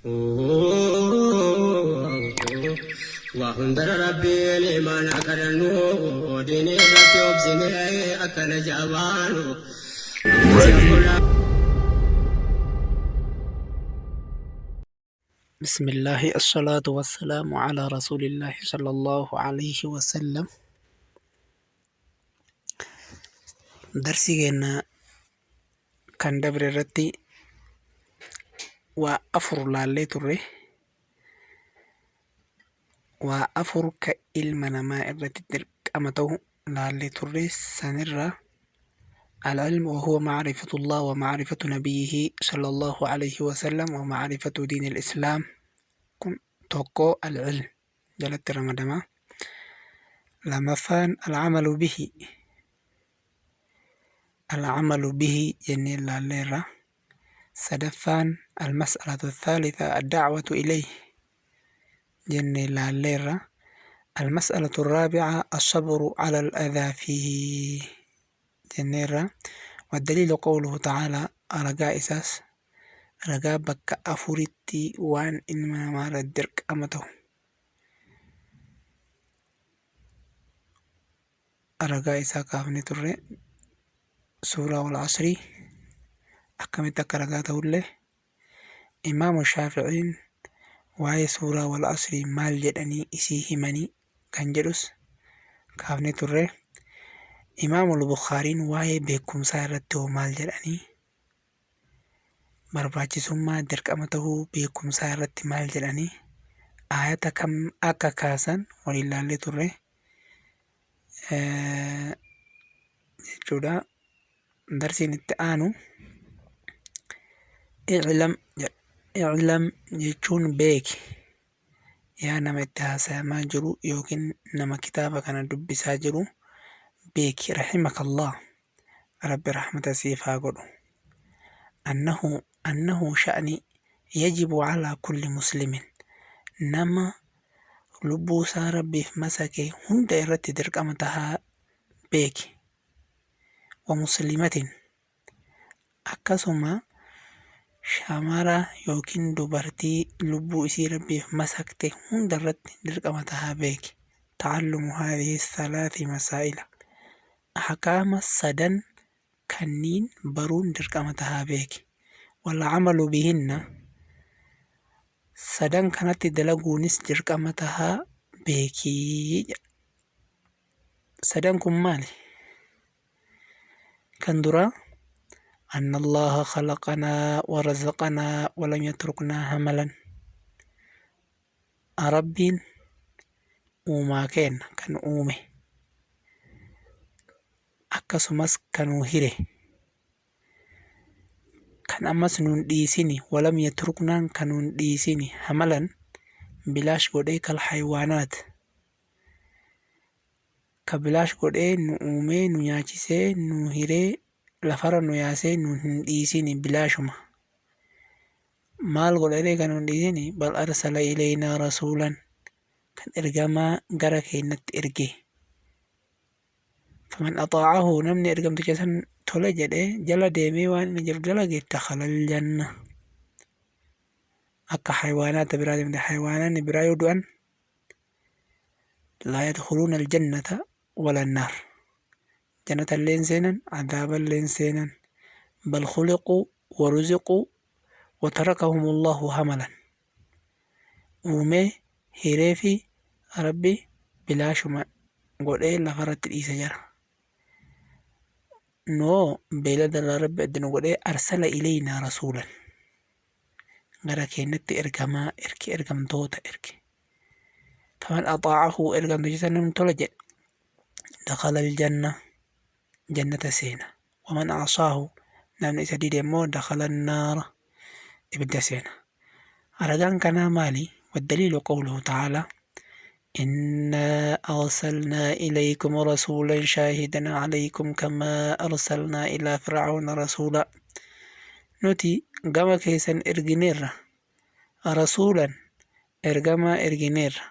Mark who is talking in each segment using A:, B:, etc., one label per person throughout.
A: Waa hundara rabbiin imaana kadhannu diinii irratti obsinee akkana jabaanu.
B: بسم الله الصلاة والسلام على رسول الله صلى الله عليه وسلم. Darsigeena kan dabre irratti waa afur laallee turre. Waa afur ka ilma namaa irratti dirqama ta'u laallee turre. Sanirra العلم، وهو معرفة الله ومعرفة نبيه صلى الله عليه وسلم ومعرفة دين الإسلام. Kun tokko العلم jalatti ramadama. Lamaffaan العمل به، العمل به jennee laalleerra. Sadaffaan المسألة الثالثة الدعوة إليه jennee laalleerra. المسألة الرابعة الصبر على الأذى فيه jenneerra. والدليل قوله تعالى. Ragaa isaas ragaa bakka afuritti waan ilma namaarra dirqama ta'u ragaa isaa kaafne turre. Suuraa wal asrii akkamitti akka ragaa ta'ullee, Imaamu Shaaficiin waa'ee suuraa wal asrii maal jedhanii isii himanii kan jedhus kaafne turre. Imaamul Bukhaariin waa'ee beekumsaa irratti hoo maal jedhanii, barbaachisummaa dirqama ta'uu beekumsaa irratti maal jedhanii, aayata kam akka kaasan waliin laallee turre jechuudha. Darsiin itti aanu اعلم jedha. اعلم jechuun beeki. Yaa nama itti haasayamaa jiru yookiin nama kitaaba kana dubbisaa jiru, beeki، رحمك الله, Rabbi rahmata siif haa godhu. أنه أنه sha'ni يجب على كل مسلم, nama lubbuu isaa Rabbiif masake hunda irratti dirqama tahaa beeki. ومسلمة, akkasuma shamara yookiin dubartii lubbuu isii Rabbiif masakte hunda irratti dirqama tahaa beeki. تعلم هذه الثلاث مسائل, ahkaama sadan kanniin baruun dirqama tahaa beeki. والعمل بهن, sadan kanatti dalaguunis dirqama tahaa beekii. Sadan kun maali? Kan duraa أن الله خلقنا ورزقنا ولم يتركنا هملا. Rabbiin uumaa keenna kan uume, akkasumas kan nu hire, kan ammas nun dhiisini. ولم يتركنا kan nun dhiisini, هملا bilaash godhee, كالحيوانات ka bilaash godhee nu uumee, nu nyaachisee, nu hiree, lafarra nu yaasee nu hin dhiisini bilaashuma. Maal godhee kan nun dhiisini? بل أرسل إلينا رسولا, kan ergamaa gara keenyatti erge. فمن أطاعه, namni ergamticha san tole jedhee jala deemee waan inni jedhu dalage, دخل الجنة. Akka haywaanaata biraa deemte, haywaanaanni biraa yoo du'an لا يدخلون الجنة ولا النار, jannata illee hin seenan, cadaaba illee hin seenan. بل خلقوا ورزقوا وتركهم الله هملا. Uumee hiree fi Rabbi bilaashuma godhee lafarratti dhiise jira. Noo beelada irraa Rabbi adda nu godhee أرسل إلينا رسولا, gara keenyatti ergamaa erge, ergamtoota erge. فمن أطاعه, ergamticha san namni tola jedhe, دخل الجنة, jannata seena. ومن عصاه, namni isa dide immoo, دخل النار, ibidda seena. Ragaan kanaa maali? والدليل قوله تعالى: إنا أرسلنا إليكم رسولا شاهدا عليكم كما أرسلنا إلى فرعون رسولا. Nuti gama keessan ergineerra, رسولا ergamaa ergineerra,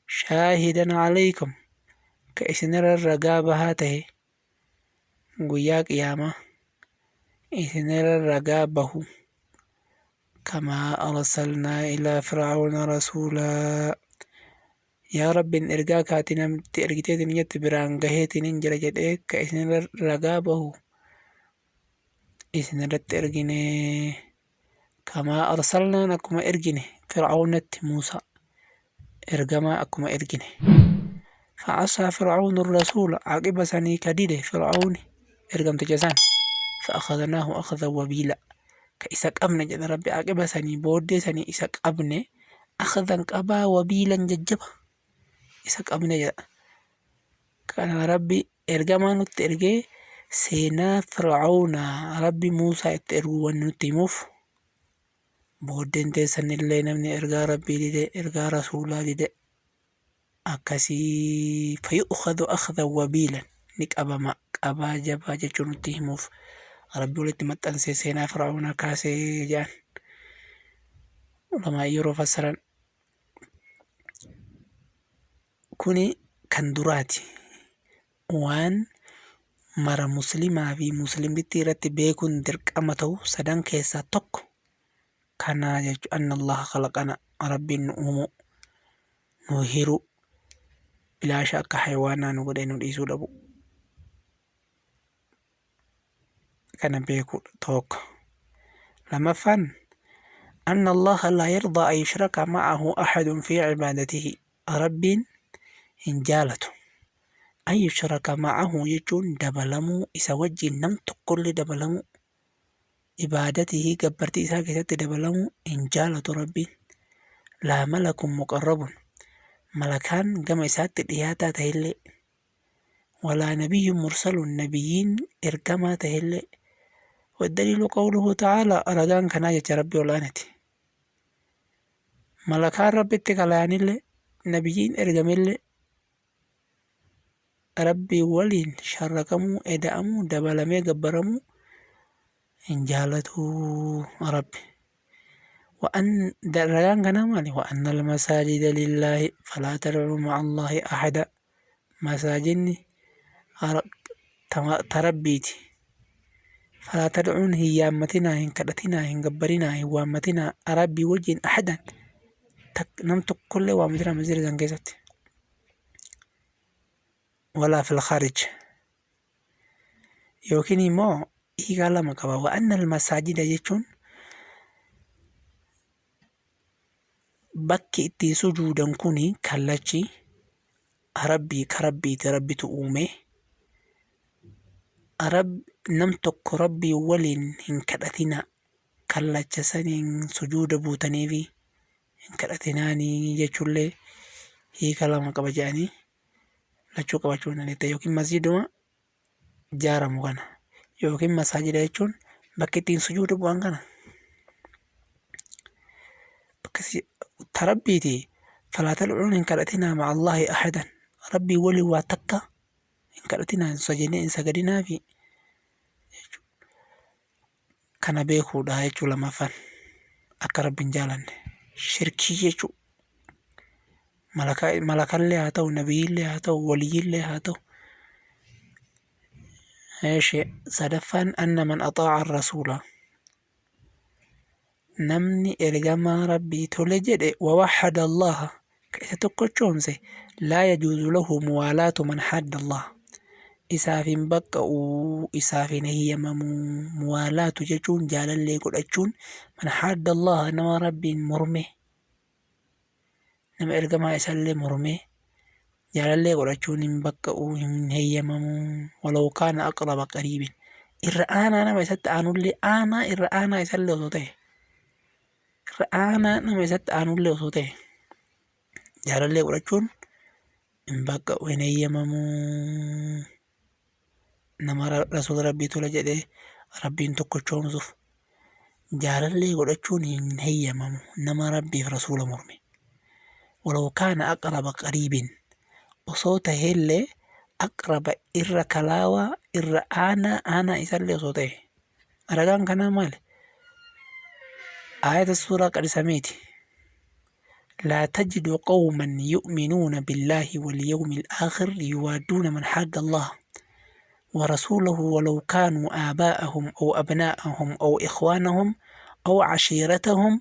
B: شاهدا عليكم ka isinirra ragaa bahaa tahe, guyyaa qiyaamaa isinirra ragaa bahu. Kamaa arsalnaa ilaa fir'aawna rasuulaa. Yaa Rabbiin ergaa kaati namtti ergiteetiin jette biraan gaheetiin hin jira jedhee ka isin ragaa bahu isin irratti ergine. Kamaa arsalnaan akkuma ergine fir'aawnatti Muusaa ergamaa akkuma ergine. Fa'asaa fir'aawnu rasuula caqiba sanii ka dide fir'aawni ergamticha san. Fa'akhadnaahu akhdan wabiila ka isa qabne jedha Rabbi caqiba sanii booddee sanii isa qabne akhdan qabaa wabiilan jajjaba isa qabne jedha. Kana Rabbi ergamaa nutti ergee seenaa fir'aawnaa Rabbi Muusaa itti erguu wanni nutti himuuf booddeen teessanillee namni ergaa Rabbii dide ergaa rasuulaa dide akkasii fayu'khadhu akhdan wabiilan ni qabama qabaa jabaa jechuu nutti himuuf Rabbi walitti maxxansee seenaa fir'aawnaa kaasee jedhan ulamaa yeroo fassaran. Kuni kan duraati. Waan mara muslimaa fi muslimtittii irratti beekuun dirqama ta'u sadan keessaa tokko kanaa jechuudha. Anna Allaha khalaqana Rabbiin nu uumuu nu hiruu bilaasha akka hayawaanaa nu godhee nu dhiisuu dhabu. Kana beekuudha tokko. Lammaffaan anna Allaha laa yardaa an yushraka ma'ahu ahadun fi cibaadatihi. Rabbiin hin jaalatu. An yushraka ma'ahu jechuun dabalamuu isa wajjin nam tokkollee dabalamuu ibaadatihi gabbartii isaa keessatti dabalamuu hin jaalatu Rabbiin. Laa malakun muqarrabun malakaan gama isaatti dhiyaataa ta'ellee walaa nabiyyun mursalun nabiyyiin ergamaa ta'ellee. Waddaliilu qawluhu ta'aalaa ragaan kanaa jecha Rabbi ol'aanati. Malakaan Rabbitti kalayanillee nabiyyiin ergamellee Rabbii waliin sharrakamuu eda'amuu dabalamee gabbaramuu hin jaalatu Rabbi. وأن ragaan kanaa maali? وأن المساجد لله فلا تدعوا مع الله أحدا. Masaajidni ta Rabbiiti. فلا تدعون hin yaammatinaa hin kadhatinaa hin gabbarinaa hin waammatinaa Rabbii wajjin ahadan nam tokkollee waammatinaa masjida san keessatti. ولا في الخارج yookiin immoo hiikaa lama qaba. وأن المساجد jechuun bakki ittiin sujuudan kuni kallachi Rabbii ka Rabbiiti Rabbitu uume. Nam tokko Rabbii waliin hin kadhatinaa kallacha saniin sujuuda buutaniifi hin kadhatinaanii jechuullee hiika lama qaba jedhanii lachuu qabachuu hin dandeetta. Yookiin masjiduma ijaaramu kana yookiin masaajida jechuun bakka ittiin sujuuda bu'an kana. Bakka ta Rabbiiti falaa tad'uun hin kadhatinaa ma'a Allaahi ahadan. Rabbii waliin waa takka hin kadhatinaa hin sajadinaa hin sagadinaafi kana beekuudha jechuu lammaffaan akka Rabbi hin jaalanne shirkii jechuu malakallee haa ta'u nabiyyillee haa ta'u waliyyillee haa ta'u. Eeshi sadaffaan anna man axaa'a rasuula namni ergamaa Rabbii tole jedhe wawahhada Allaha ka isa tokkochoomse laa yajuuzu lahu muwaalaatu man hadda Allah isaaf hin baqqa'u isaaf hin heeyyamamu. Muwaalaatu jechuun jaalallee godhachuun man hadda Allah nama Rabbiin morme nama ergamaa isaallee morme jaalallee godhachuun hin baqqa'u hin heeyyamamu. Walaw kaana aqraba qariibin irra aanaa nama isatti aanullee aanaa irra aanaa isallee osoo ta'e irra aanaa nama isatti aanullee osoo ta'e jaalallee godhachuun hin baqqa'u hin heeyyamamu. Nama rasuula Rabbii tola jedhee Rabbiin tokkochoomsuuf jaalallee godhachuun hin heeyyamamu nama Rabbiif rasuula morme. Walaw kaana aqraba qariibin osoo taheellee aqraba irra kalaawaa irra aanaa aanaa isallee osoo ta'e. Ragaan kanaa maali? Aayata suuraa qadhisameeti. لا تجد قوما يؤمنون بالله واليوم الآخر يوادون من حاد الله ورسوله ولو كانوا آباءهم أو أبناءهم أو إخوانهم أو عشيرتهم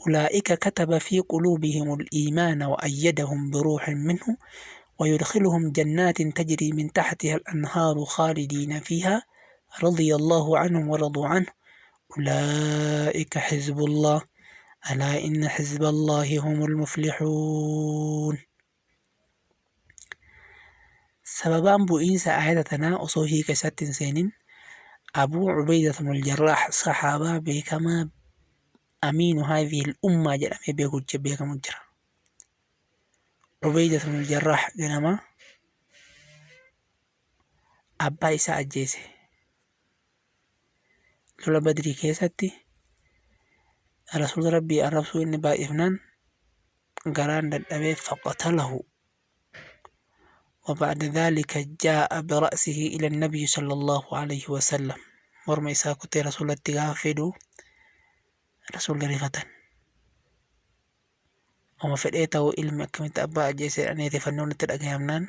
B: أولئك كتب في قلوبهم الإيمان وأيدهم بروح منه ويدخلهم جنات تجري من تحتها الأنهار خالدين فيها رضي الله عنهم ورضوا عنه أولئك حزب الله ألا إن حزب الله هم المفلحون. Sababaan bu'iinsa aayata tanaa osoo hiika isaatti hin seenin, Abuu Ubaydat ibnul Jarraah sahaabaa beekamaa amiinu haadhihil ummaa jedhamee beekamu jira. Ubaydat ibnul Jarraah jedhama. Abbaa isaa ajjeese. Lola Badrii keessatti Rasuula Rabbii arrabsuu inni baay'ifnaan garaan dadhabee faqatalahu. وبعد ذلك جاء برأسه إلى النبي صلى الله عليه وسلم. Morma isaa kutee Rasuulatti gaafa fidu Rasuulli rifatan. Oma fedhee ta'uu ilmi akkamitti abbaa ajjeese jedhanii rifannoon itti dhagayamnaan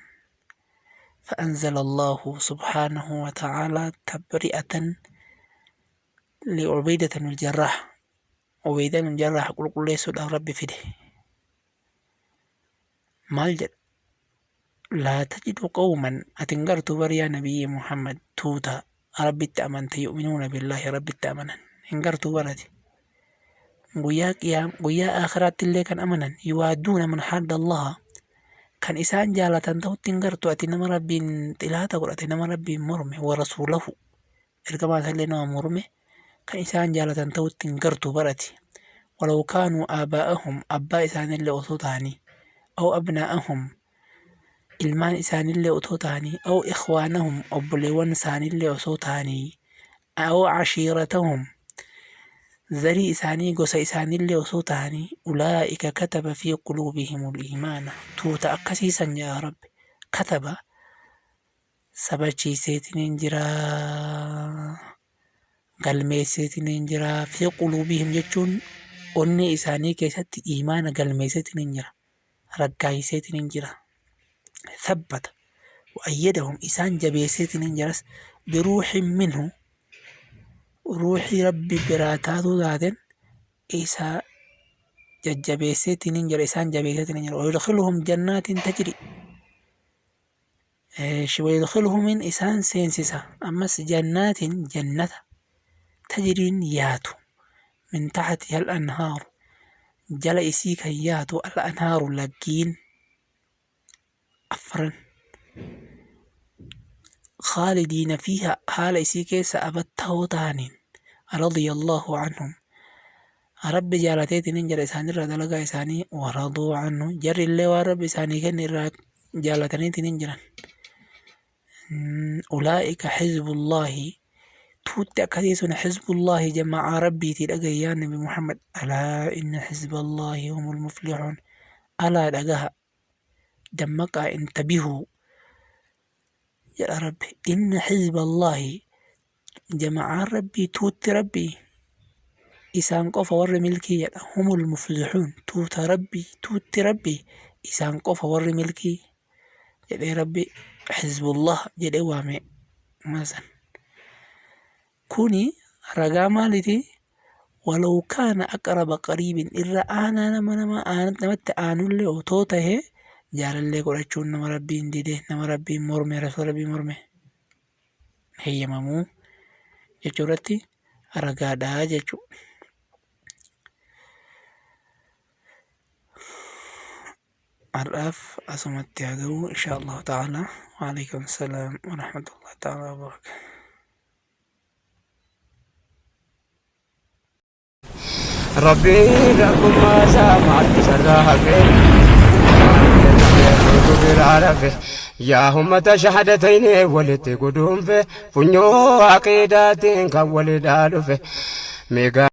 B: فأنزل الله سبحانه وتعالى تبرئة لعبيدة بن الجراح. عبيدة بن الجراح qulqulleessuudhaaf Rabbi fide. Maal jedha? Laa tajidu qawman, ati hin gartu bar yaa nabiyyi Muhammad, tuuta Rabbitti amante, yu'minuuna billaahi, Rabbitti amanan hin gartuu bar ati guyyaa qiyaam guyyaa aakhiraatti illee kan amanan, yuwaadduuna man hadda Allaha, kan isaan jaalatan ta'utti hin gartu ati nama Rabbiin xilaata godhate, nama Rabbiin morme, wa rasuulahu, ergamaa isaallee nama morme kan isaan jaalatan ta'utti hin gartu bar ati, walaw kaanuu aabaa'ahum, abbaa isaanillee osoo ta'anii, aw abnaa'ahum, ilmaan isaanillee otoo ta'anii, aw ikhwaanahum, obboleewwan isaanillee osoo ta'anii, aw cashiiratahum, zarii isaanii gosa isaanillee osoo ta'anii, ulaa'ika kataba fi quluubihimul iimaana, tuuta akkasiisan yaa Rabbi kataba sabachiiseetiniin jira, galmeesseetiniin jira. Fi quluubihim jechuun onnee isaanii keessatti iimaana galmeesseetiniin jira, raggaayiseetiniin jira. Thabbata wa'ayyadahum, isaan jabeesseetiniin jiras, biruuxin minhu, ruuxii Rabbi biraa taatuu taateen isa jajjabeesseetiniin jira, isaan jabeesseetiniin jira. Wayudkhiluhum jannaatin tajri, wayudkhiluhumin, isaan seensisa ammas, jannaatin, jannata, tajriin yaatu, min taxtiha al-anhaaru, jala isii kan yaatu, al-anhaaru, laggiin afran, khaalidiina fiiha, haala isii keessa abattahoo ta'aniin, رضي الله عنهم, Rabbi jaalateetiin jira isaanirraa dalagaa isaanii, ورضوا عنه, jarri illee waan Rabbi isaanii kenne irraa jaalataniitiin jiran. أولئك حزب الله, tuutti akkasii sun حزب الله, jama'aa Rabbiitii. Dhagahi yaa nabi Muhammad, ألا إن حزب الله هم المفلحون. Alaa, dhagaha, dammaqaa, انتبهوا jedha Rabbi. إن حزب الله, jama'aan Rabbii, tuutti Rabbii isaan qofa warri milkii jedha. هم المفلحون, tuuta Rabbii, tuutti Rabbii isaan qofa warri milkii jedhee Rabbi حزب الله jedhee waame masan. Kuni ragaa maaliiti? ولو كان أقرب قريب, irra aanaa nama namatti aanullee otoo tahee jaalallee godhachuun nama Rabbiin dide, nama Rabbiin morme, rasuula Rabbii morme heeyyamamuu jechuu irratti ragaadha jechuudha. Har'aaf asumatti haa ga'u إن شاء الله تعالى. وعليكم السلام ورحمة الله تعالى وبركاته.
A: Rabbiin rabbummaa isaa maaltu sarraa hafe? Biraa rafe yaa ummata shahadatayni walitti guduunfe, funyoo aqiidaatiin kan walidhaa dhufe meegaa.